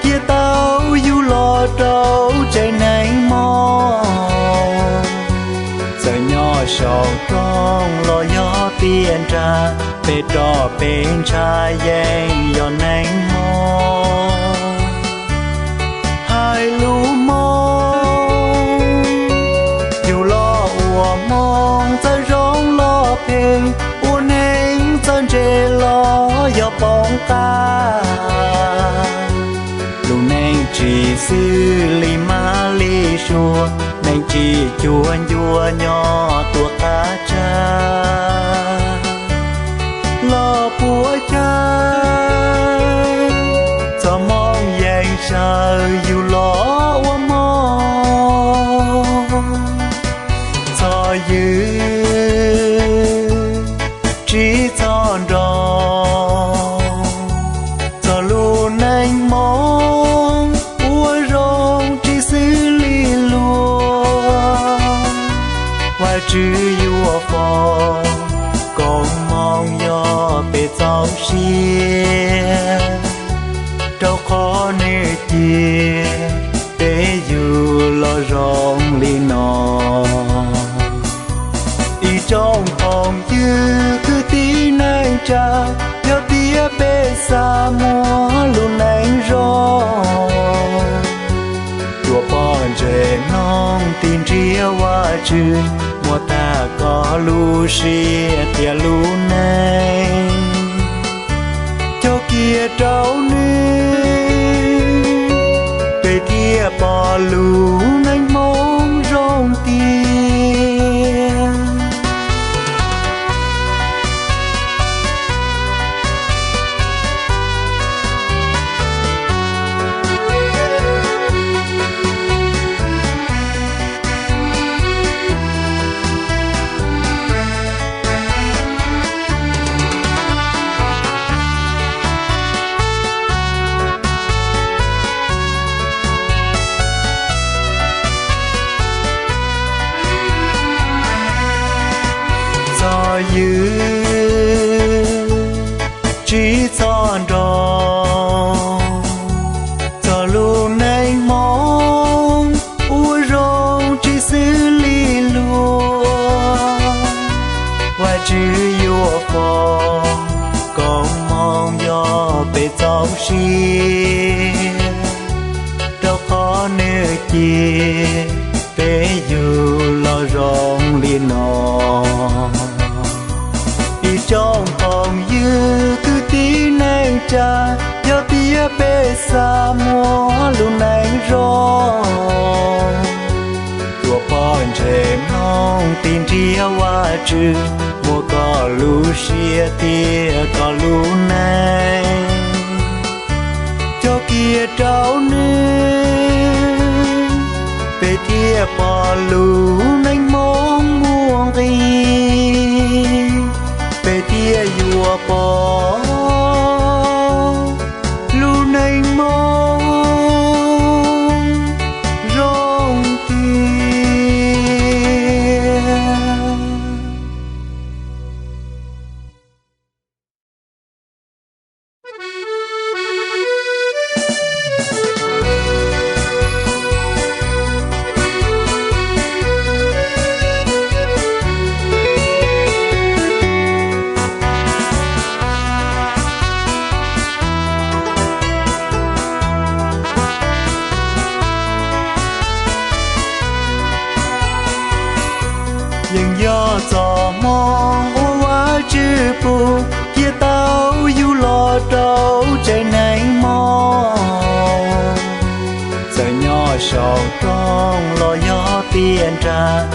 cia tau yus los rau tsev neeg Hmoob. Txawm nyob saum roob los yog tiaj nrag, peb roj peb ntsha yeej yog neeg Hmoob. Hais lus Hmoob, yus los ua Hmoob txawj zoo los phem, ua neeg txawj ntse los yog poob qab. Lub neej tsis xws li mab li suav, neeg tsis cuag ncua nyob tuaj qab tsag. Los puas cas txoj hmoo yeej sawv yus los ua Hmoob. Txhob ywg, tsis txhob nroo, txog lub neej Hmoob ua zoo tsis xws li luag. Vajtswv yuav foom koob hmoov yog peb txaus siab, rau qhov nws cia peb yug los zoo li no. Ib tsoom phooj ywg kwv tij neej tsa, yog tias peb xav muaj lub neej zoo, yuav poj ntsev mloog tig nrhiav Vajtswv, muab tag koj lub siab thiab lub neej coj kiag rau nws, peb thiaj pom lub neej Hmoob zoo tiag. Txhob ywg, tsis txhob nroo, txog lub neej Hmoob ua zoo tsis xws li luag. Vajtswv yuav foom koob hmoov yog peb txaus siab, rau qhov nws cia peb yug los zoo li no. Ib tsoom phooj ywg kwv tij neej tsa, yog tias peb xav muaj lub neej zoo, yuav poj ntsev mloog tig nrhiav Vajtswv, muab koj lub siab thiab koj lub neej coj kiag rau nws, peb thiaj pom lub neej Hmoob muaj nqis, peb thiaj yuav pom lub neej Hmoob zoo tiag. Yeej yog txoj hmoo uas Vajtswv pub cia tau yus los rau tsev neeg Hmoob. Txawm nyob saum roob los yog tiaj nrag,